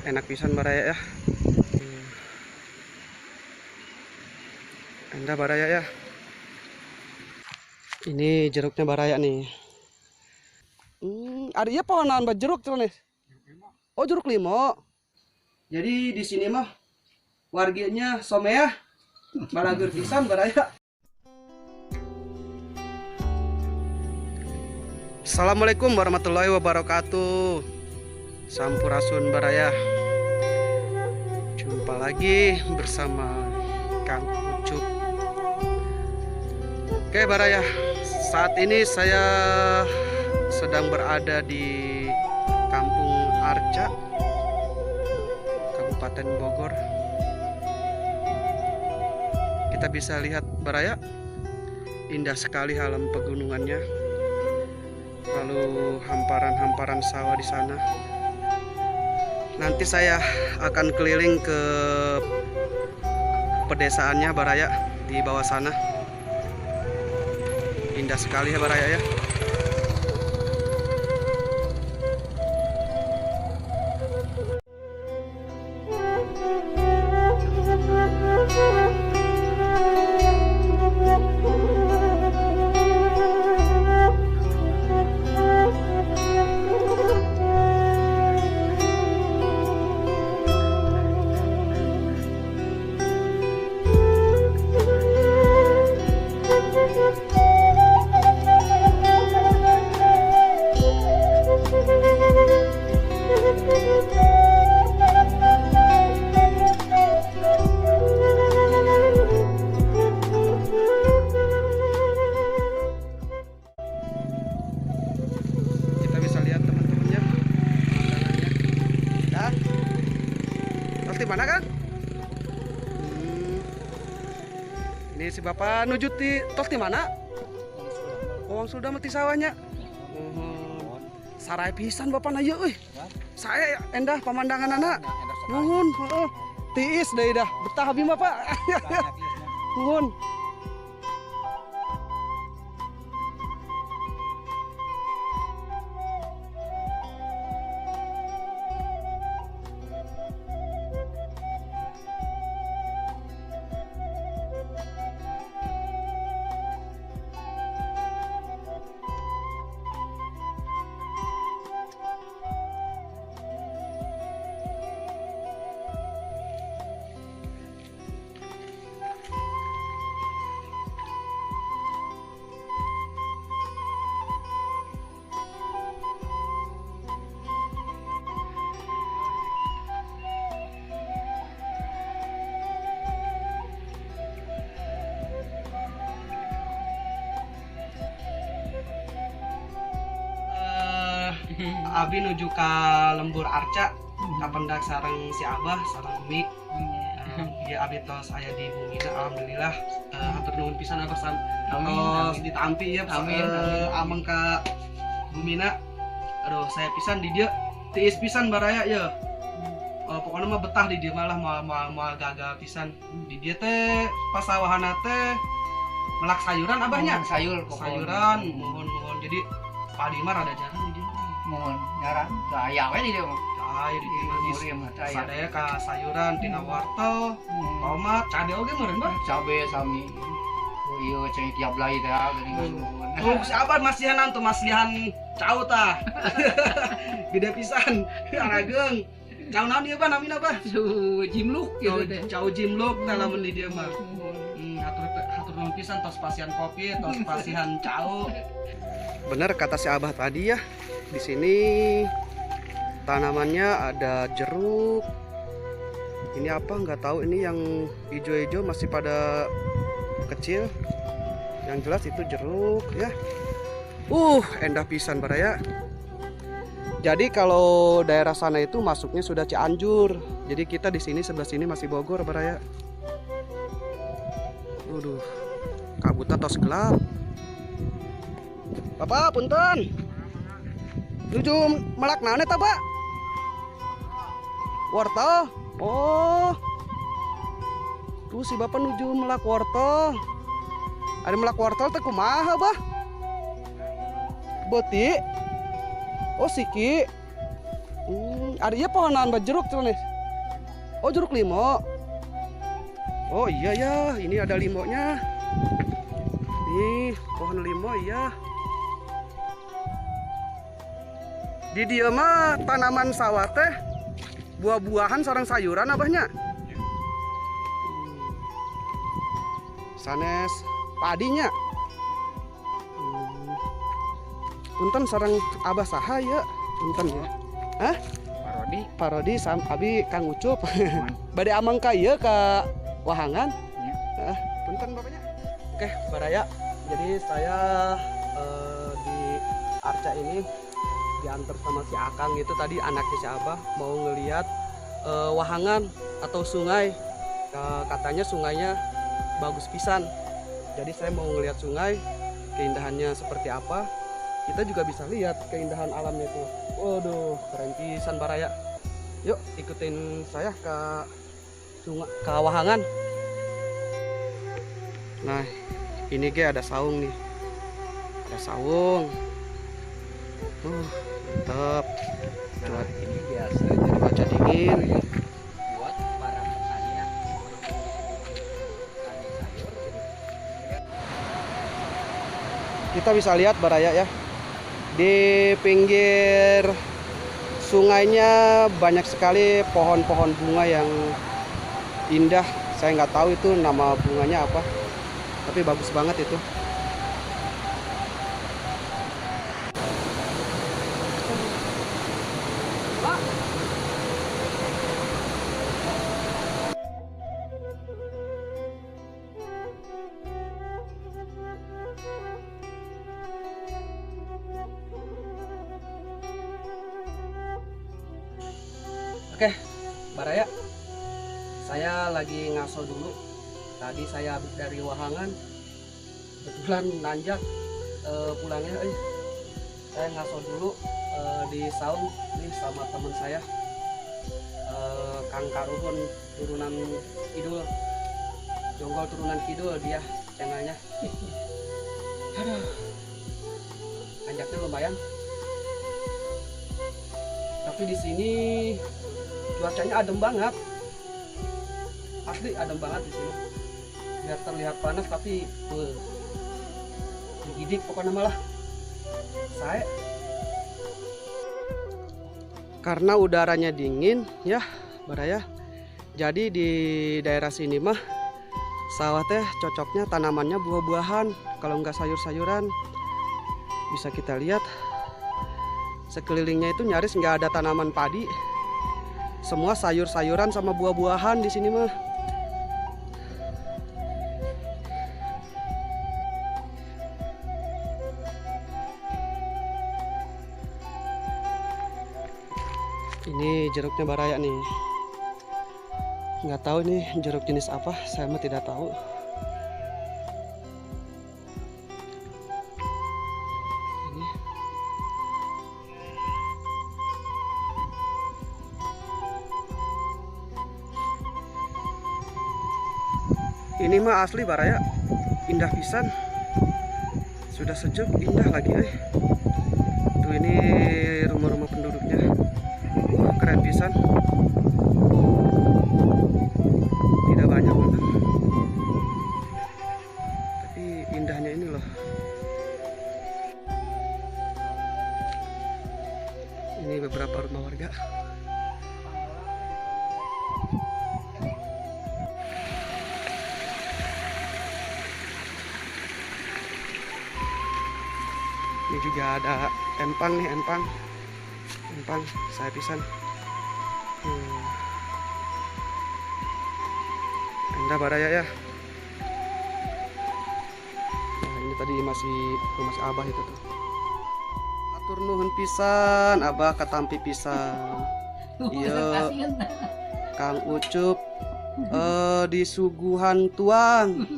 Enak pisan baraya ya. Endah baraya ya. Ini jeruknya baraya nih. Ada ya pohonan jeruk tuh nih. Oh, jeruk limo. Jadi di sini mah warganya somea balagur pisan baraya. Assalamualaikum warahmatullahi wabarakatuh. Sampurasun baraya. Jumpa lagi bersama Kang Ucup. Oke baraya, saat ini saya sedang berada di Kampung Arca, Kabupaten Bogor. Kita bisa lihat baraya, indah sekali alam pegunungannya. Lalu hamparan-hamparan sawah di sana. Nanti saya akan keliling ke pedesaannya baraya di bawah sana. Indah sekali ya baraya ya. Kita bisa lihat teman-temannya, pemandangannya. Dan di mana kan? Ini si bapak nuju ti tos di mana? Oh, sudah mati sawahnya. Sarai pisan bapak na ieu euy. Saya endah pemandangan anak. Nuhun, heeh. Tiis deui dah, betah abi mah Pak. Nuhun. Abi nuju ka Lembur Arca, kapendak sareng si Abah sareng Umi. Ya abi tos aya di bumina, alhamdulillah. Hatur nuhun pisan Abah sam. Tos ditampi ya, Amin, amin. Ameng ka bumina. Aduh, saya pisan di dieu tiis pisan baraya ya. Pokoknya mah betah di dieu malah moal gagal pisan. Di dieu teh pasawahana teh melak sayuran abahnya. Sayur pokoknya. Sayuran, muhun-muhun. Jadi padi mah rada jarang di dieu. Mohon jarang, teu aya we di dieu mah. Teu aya di dieu mah. Murim mah teu aya. Sadaya ka sayuran tina wortel, tomat, cabe oge meureun bah. Cabe sami. Oh iya cai tiap lai teh geuning nuhun. Oh, si Abah masihan tuh masihan cau tah. Gede pisan, arageung. Cau naon ieu bah namina bah? Cau jimluk gitu teh. Cau jimluk tah lamun di dieu mah. Hatur nuhun pisan tos pasihan kopi, tos pasihan cau. Benar kata si Abah tadi ya. Di sini tanamannya ada jeruk. Ini apa nggak tahu, ini yang hijau-hijau masih pada kecil. Yang jelas itu jeruk ya. Endah pisan baraya. Jadi kalau daerah sana itu masuknya sudah Cianjur. Jadi kita di sini sebelah sini masih Bogor baraya. Waduh, kabutnya tos gelap. Bapak punten. Nuju melak naon eta, Pak? Wortel. Oh. Tuh si bapak nuju melak wortel. Ada melak wortel teh kumaha, Bah? Beuti. Oh, siki. Ada ya pohonan jeruk tuh nih. Oh, jeruk limo. Oh iya ya, ini ada limonya. Nih, pohon limo iya. Di dieu mah tanaman sawah teh buah-buahan sareng sayuran abahnya. Sanes padinya. Punten sareng abah saha ya? Punten ya. Hah? Parodi. Parodi sam abi Kang Ucup. Bade amang ka ieu ka wahangan. Ya. Punten bapaknya. Oke, baraya. Jadi saya di Arca ini diantar sama si Akang itu tadi anaknya si Abah mau ngelihat wahangan atau sungai. Katanya sungainya bagus pisan. Jadi saya mau ngelihat sungai, keindahannya seperti apa. Kita juga bisa lihat keindahan alamnya itu. Waduh, keren pisan baraya. Yuk ikutin saya ke sungai, ke wahangan. Nah, ini ge ada saung nih. Ada saung. Mantap. Nah, ini biasa cuaca dingin. Buat para petani yang tani sayur. Kita bisa lihat baraya ya. Di pinggir sungainya banyak sekali pohon-pohon bunga yang indah. Saya nggak tahu itu nama bunganya apa, tapi bagus banget itu. Oke, baraya, saya lagi ngaso dulu. Tadi saya habis dari wahangan, kebetulan nanjak pulangnya. Saya ngaso dulu di saung nih sama teman saya, Kang Karuhun, turunan Kidul, Jonggol turunan Kidul dia channelnya. Aduh, nanjaknya lumayan. Tapi di sini cuacanya adem banget, asli adem banget di sini. Biar terlihat panas tapi digidik pokoknya malah. Saya karena udaranya dingin ya, baraya. Jadi di daerah sini mah sawah teh cocoknya tanamannya buah-buahan, kalau nggak sayur-sayuran. Bisa kita lihat sekelilingnya itu nyaris nggak ada tanaman padi. Semua sayur-sayuran sama buah-buahan di sini mah. Ini jeruknya baraya nih. Nggak tahu nih jeruk jenis apa, saya mah tidak tahu. Ini mah asli baraya, indah pisan. Sudah sejuk, indah lagi. Tuh ini rumah-rumah penduduknya. Keren pisan. Tidak banyak memang. Tapi indahnya ini loh. Ini beberapa rumah warga. Ini juga ada empang nih, empang. Empang, saya pisan. Indah baraya ya. Nah, ini tadi masih rumah si Abah itu tuh. Atur nuhun pisan, Abah katampi pisan. Iya. Kang Ucup disuguhan tuang.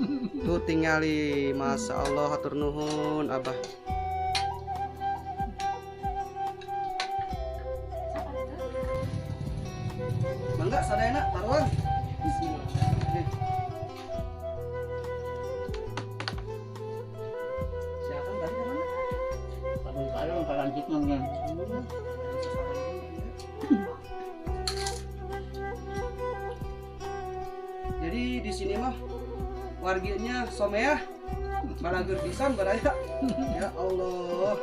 Tuh tingali, Masya Allah, hatur nuhun Abah. Mangga sadayana taruhan. Bismillah. Siapa tadi ke mana? Parung-parung palanjut nang. Jadi di sini mah warganya someah, balageur pisan baraya. Ya Allah.